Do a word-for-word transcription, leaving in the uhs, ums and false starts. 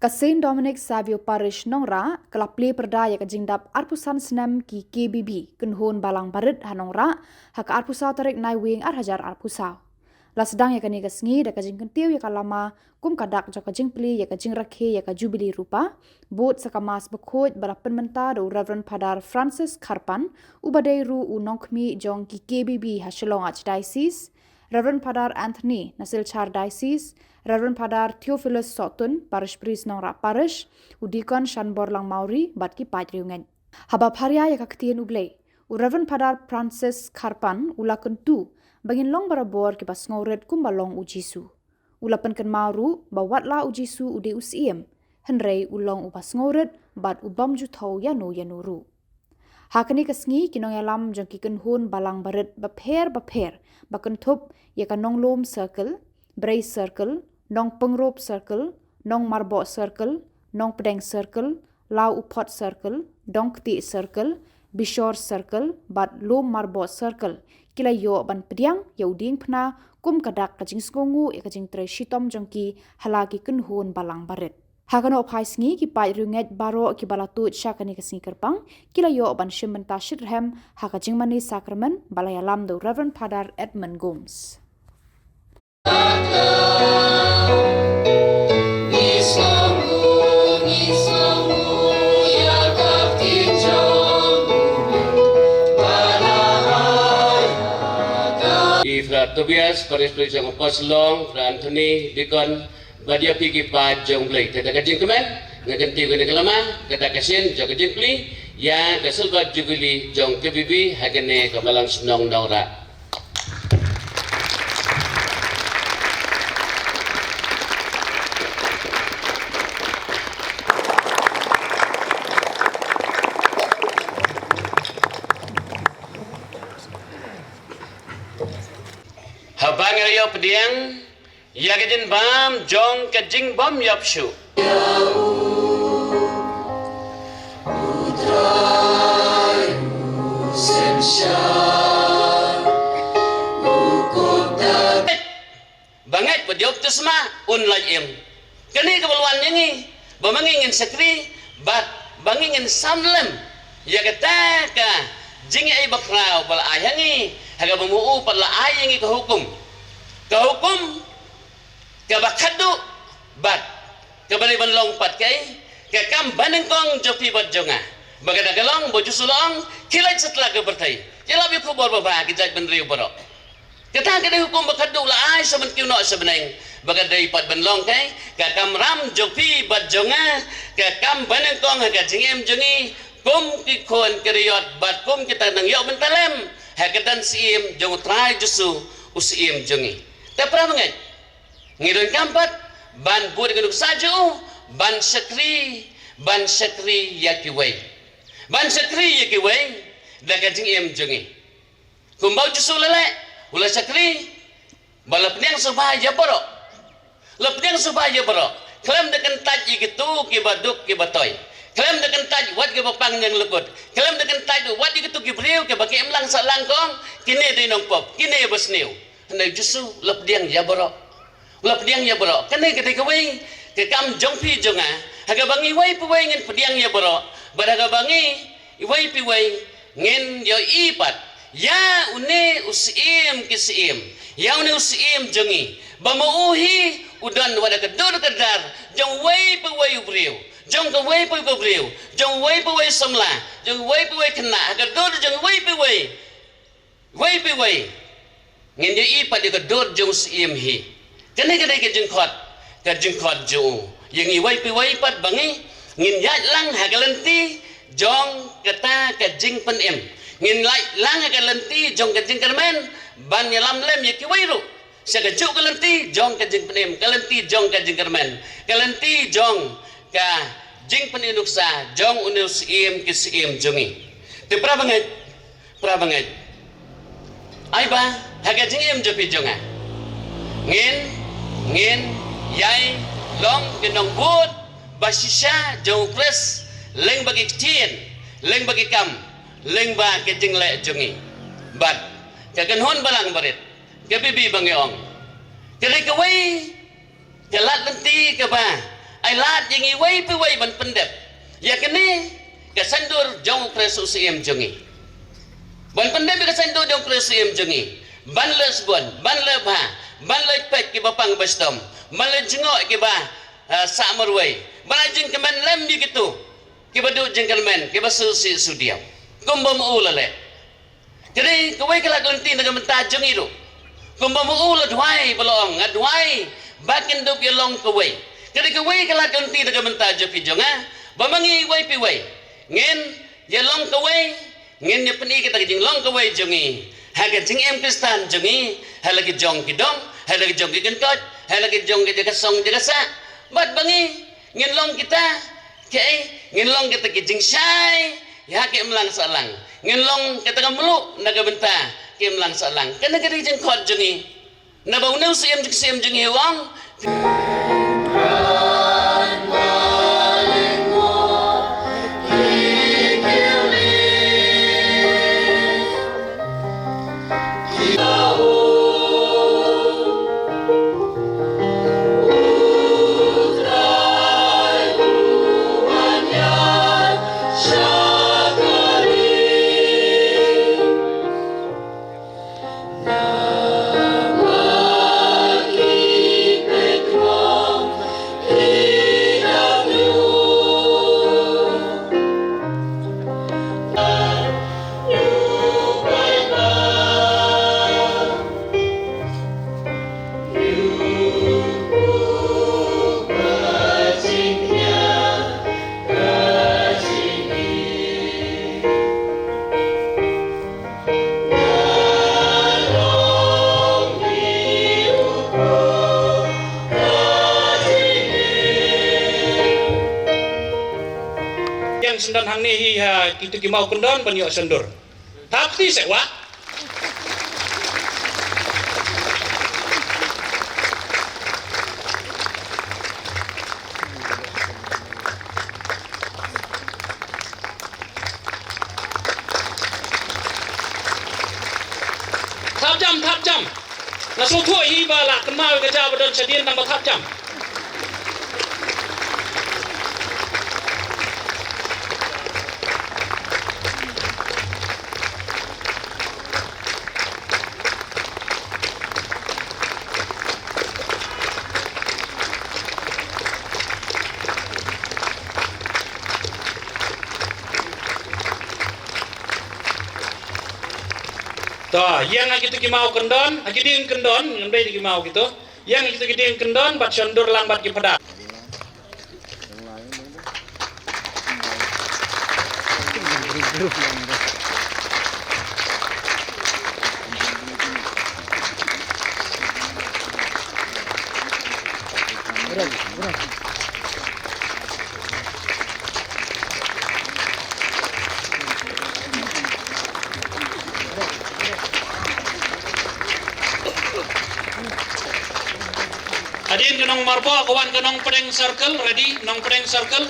Ka Saint Dominic Savio Parish Nongrah ka la plie pyrda ïa ka jingdap arphew san snem ki K B B, kynhun balang barit ha Nongrah, ha ka arphew saw tarik Naiwieng ar hajar arphew saw. La sdang ïa kane ka sngi da ka jingkyntiew ïa ka lama kum ka dak jong ka jingplie ïa ka jingrakhe ïa ka Jubili Rupa, bud sa ka Mass bakhuid ba la pynmynta da u Reverend Father Francis Kharpan, uba dei ruh u nongkhmih jong ki K B B ha Shillong Archdiocese, Reverend Father Anthony na Silchar Diocese, Reverend Father Theophilus Sohtun, Parish Priest Nongrah Parish, u Deacon Shanbor Langmauri bad ki paid riewngeit. Haba pharia ïa ka ktien U Blei, u Reverend Father Francis Kharpan u la kyntu ba ngin long barabor kiba sngewrit kumba long u Jisu. U la pynkynmaw ruh ba wat la u Jisu u dei u Syiem, hynrei u long uba sngewrit bad u bym ju thew ïano ïano ruh. Ha kane ka sngi ki nongïalam jong ki kynhun balang barit bapher bapher ba kynthup ïa ka Nonglum Circle, Bri Circle, Nongpyngrope Circle, Nongmarboh Circle, Nongpdeng Circle, Law U Phot Circle, Dongktieh Circle, Bishor Circle bad Lum Marboh Circle ki la ïoh ban pdiang ïa u diengphna kum ka dak ka jingsngewnguh ïa ka jingtrei shitom jong ki ha la ki kynhun balang barit. Ha kano phai sngi ki paid riewngeit baroh kiba la tuid sha kane ka sngi kyrpang ki la ïoh ban shim bynta shitrhem ha ka jingmane sakramen ba la ïalam da u Reverend Father Edmund Gomes. I Father Tobias, Parish Priest jong ka Port Shillong, Father Anthony, Deacon, bad ïa phi ki paid jong U Blei. Te da ka jingkmen, nga kyntiew kane ka lama, kata ka sien jong ka jingplie ïa ka Silver Jubilee jong K B B ha kane ka balang shnong Nongrah. Haba nga ïoh pdiang ïa ka jingbam jong ka jingbam ïap shuh. Ba ngeit ba dei baptisma un lait im. Kane kaba la wan ïa ngi ba ma ngi ngin shakri bad ba ngi ngin sam lem ïa kata ka jingïaei bakhraw ba la ai ha ngi, ha kaba ma u pat la ai ïa ngi ka hukum. Ka hukum kaba khadduh bad kaba dei ban long pat kaei, ka kam banyngkong jong phi bad jong nga. Ba kata ka long ba u Jisu u la ong, khie leit satlak ka pyrthei, ïalap ïa ka khubor babha ki jaitbynriew baroh. Kata ka dei hukum ba khadduh la ai sha man ki u noh sha bneng. Ba ka dei pat ban long kaei, ka kamram jong phi bad jong nga, ka kam banyngkong ha ka jingim jong ngi kum ki khun ki riot bad kum kita nang ïoh bynta lem ha ka dang Syiem jong U Trai Jisu, U Syiem jong ngi. Te para bangeit, ngi donkam pat ban bud ïa ka nuksa jong u, ban shakri, ban shakri ïa kiwei, ban shakri ïa kiwei da ka jingim jong ngi. Kumba u Jisu u la leh, u la shakri bad la pdiang sngewbha ïa baroh. La pdiang sngewbha ïa baroh, khlem da kyntait ïa kito kiba duk kiba toi, khlem da kyntait wat kiba pang ñianglykud, khlem da kyntait wat ïa kito ki briew kiba ki imlang sahlang, ka ong, kine dei nongpop, kine ba sniew. Hynrei u Jisu u la pdiang ïa baroh. U la pdiang ïa baroh. Kane ka dei kawei ka kam jong phi jong nga, ha kaba ngi iwei pa iwei ngin pdiang ïa baroh. Bad ha kaba ngi iwei pa iwei ngin ïohi pat ïa une u Syiem ki syiem, ïa une u Syiem jong ngi, ba ma u hi u don wat da ka dur ka dar jong uwei pa uwei u briew, jong kawei pa uwei u briew, jong uwei pa uwei u samla, jong uwei pa uwei u khynnah, ha ka dur jong uwei pa uwei. Uwei pa uwei ngin ïohi pat ïa ka dur jong u Syiem hi. Kane ka dei ka jingkhot, ka jingkhot jong u ïa ngi uwei pa uwei pat, ba ngi ngin ïaid lang ha ka lynti jong kata ka jingpynim. Ngin ïaid lang ha ka lynti jong ka jingkyrmen ban ïalam lem ïa kiwei ruh sha kajuh ka lynti jong ka jingpynim, ka lynti jong ka jingkyrmen, ka lynti jong ka jingpynim nuksa jong une u Syiem ki syiem jong ngi. Te para bangeit, para bangeit, ai ba ha ka jingim jong phi jong nga ngin, ngin ïai long ki nongbud ba shisha jong u Khrist lyngba ki ktien, lyngba ki kam, lyngba ki jingleh jong ngi. Bad ka kynhun balang barit, ka K B B ba ngi ong, ka dei kawei ka lad lynti kaba Ai lad ïa ngi wei pa wei ban pyndep ïa kane ka saiñdur jong u Khrist u Siem jong ngi. Ban pyndep ïa ka saiñdur jong u Khrist u Siem jong ngi. Ban leh sbun, ban leh bha, ban leh peit kiba pang ba stom, ban leh jngoh kiba, ah, sah marwei, ban ai jingkmen lem ïa kito kiba duh jingkmen, kiba sngewsih sngewdiaw. Kumba ma u la leh. Ka dei kawei ka lad lynti na ka bynta jong ngi ruh. Kumba ma u la duwai ba la ong, nga duwai ba kin dup ïa long kawei. Ka dei kawei ka lad lynti na ka bynta jong phi jong nga, ba ma ngi wei pa wei ngin ïa long kawei, ngin ïa pyni kata ka jinglong kawei jong ngi ha ka jingim Khristan jong ngi, ha la ki jong ki dong, ha la ki jong ki kyntoit, ha la ki jong ki jaka song jaka sah. Bad ba ngi ngin long kita, kaei, ngin long kita ki jingshai ïa ki imlang sahlang. Ngin long kita ka mluh na ka bynta ki imlang sahlang. Kane ka dei ka jingkhot jong ngi. Naba une u Siem jong ki siem jong ngi u ong. Ïeng syndon hangne hi ha kito ki maw kyndon ban ïoh saiñdur. Thap kti seh wah. Thap jam, thap jam. Nga sngewthuh hi ba la kynmaw ïa ka ja ba don shadien tang ba thap jam. To, ïeng ha kito ki maw kyndon, ha ki dieng kyndon, ngam dei da ki maw kito. Ïeng ha kito ki dieng kyndon, bad shon dur lang bad ki phada. Hadien ka Nongmarboh ka wan ka Nongpdeng Circle, ready, Nongpdeng Circle.